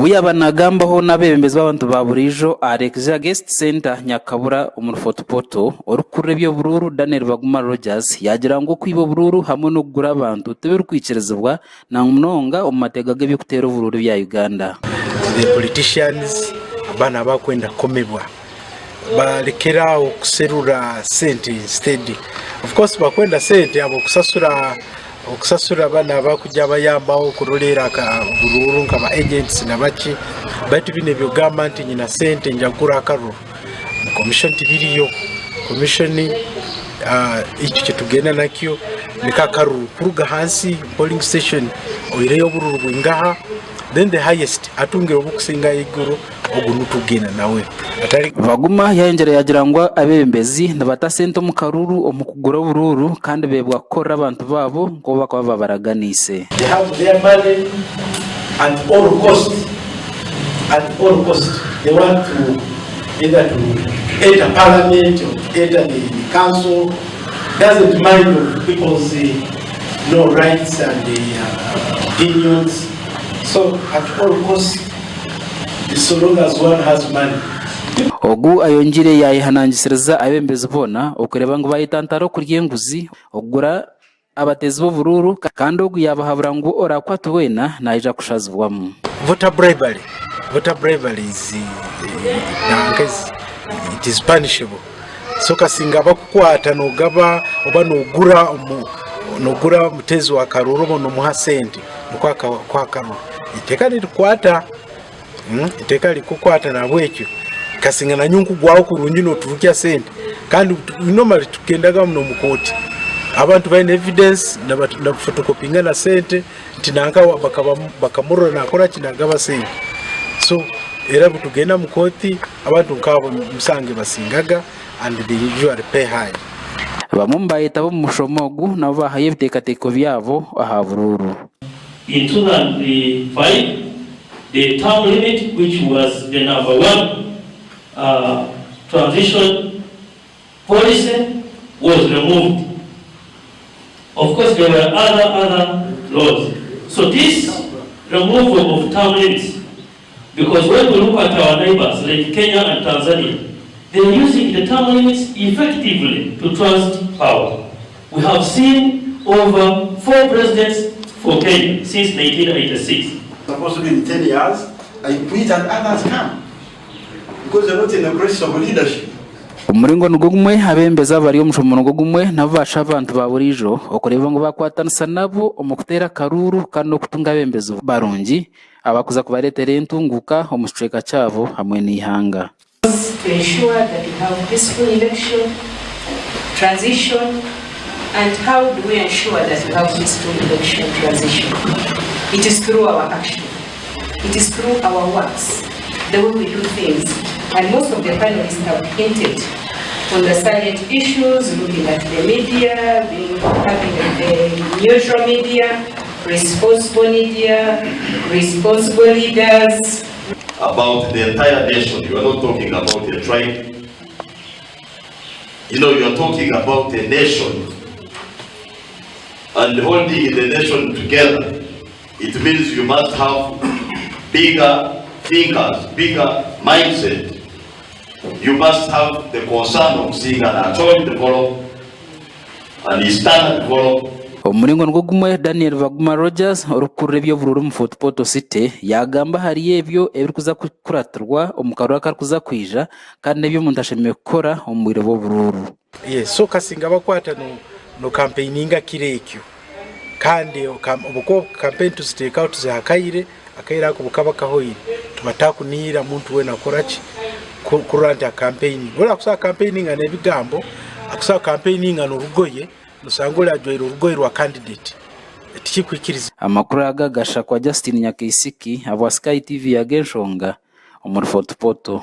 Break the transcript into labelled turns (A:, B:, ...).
A: Obu yaaba naagambaho n'abeebembezi b'abantu ba buriijo ahari Exia Guest Centre Nyakabura omuri Fort Portal, orikukurira eby'oburuuru Daniel Baguma Rogers yaagira ngu okwiba oburuuru hamwe n'okugura abantu tibirikwikirizibwa na munonga omu mateeka g'eby'okuteera oburuuru ebya Uganda.
B: The politicians abaana abakwenda kukomebwa barekere aho kuserura sente instead of course bakwenda sente ahabw'okusasura okusasura banu abakugya bayambaho kuroreera oburuuru nka ba agents na baki baitu binu ebyokugamba nti nyina sente nja kugura akaruru omu commission tibiriyo, commission itwe ekitugenda nakyo niko akaruru kuruga ahansi polling station oihireyo obururu bwingaha then the highest atungire obukusinga ahaiguru ogu niwe tukugenda nawe.
A: Baguma yayongyera yaagira ngu abeebembezi nibata sente omu karuuru omu kugura oburuuru kandi beebwa kukorera abantu baabo nk'oku barikuba babaraganiise.
B: They have their money at all cost, at all cost they want to either to enter parliament or to enter the council doesn't mind of people's no rights and opinions so at all cost so long as one has money.
A: Ogu ayongyeire yaayehanangisiriza abeebembezi boona okureeba ngu baayetantara okurya enguzi, okugura abateezi b'oburuuru kandi ogu yaabahabura ngu oraakwatwe weena naija kushazibwamu.
B: Voter bribery, voter bribery is nanka it is punishable so kasinga bakukwata nogaba oba nogura omu nogura omuteezi wa karuuru oba nomuha sente nikwo akakuha akaruru eiteeka nirikukwata Eiteeka ririkukwata nahabwekyo kasinga nanyowe nkugwaho kurungi noturukya sente kandi normally tugendaga n'omu kooti abantu baine evidence na fotokopinga na sente nti nanka bakamurora nakora ki nagaba sente so era butugenda omu kooti abantu nk'abo emisango ebasingaga and they usually pay high.
A: Bamwe omu baayetaba omu mushomo ogu nabo baahayo ebiteekateeko byabo aha buruuru.
C: In 2005, the term limit which was the number one transition policy was removed. Of course there were other other laws. So this removal of term limits, because when we look at our neighbors like Kenya and Tanzania, they are using the term limits effectively to transit power. We have seen over four presidents for Kenya since 1986.
D: Supposed to be in 10 years, I quit and others come. Because they're not in a crisis of leadership.
A: Omu muringo nigwo gumwe, abeebembezi abari omu mushomo nigwo gumwe nabo baashaba abantu ba buriijo okureeba ngu baakwatanisa nabo omu kuteera akaruuru kandi n'okutunga abeebembezi barungi abarikuza kubareetera entunguuka omu kicweka kyabo hamwe n'eihanga.
E: To ensure that we have peaceful election, transition, and how do we ensure that we have peaceful election transition? It is through our action. It is through our works, the way we do things. And most of the panelists have hinted on the salient issues, looking at the media, being, having a neutral media, responsible media, responsible leaders,
F: about the entire nation. You are not talking about a tribe. You know, you are talking about a nation. And holding the nation together, it means you must have bigger thinkers, bigger mindset. You must have the concern of seeing an Acholi develop and Eastern develop.
A: Omu muringo nigwo gumwe, Daniel Baguma Rogers, orikukurira eby'oburuuru omu Fort Portal City, yaagamba ahari ebyo ebirikuza kukuratirwa omu karuuru akarikuza kwija kandi n'ebi omuntu ashemereire kukora omu bwire bw'oburuuru.
B: Yes, so kasinga bakwata no no campaigninga kiro ekyo kandi obukuba campaign tuziteekaho tuziha akaire, akaire ako bukaba kahoire tuba takunihira muntu weena kukora ki kurora nti acampaigninga. Ori akusobola campaigninga n'ebigambo, akusobola campaigninga n'orugoye, nosanga ori ajwaire orugoye rwa candidate tikikwikirizibwa.
A: Amakuru aga gashakwa Justine Nyakaisiki ahabwa Sky TV Ag'enshonga omuri Fort Portal.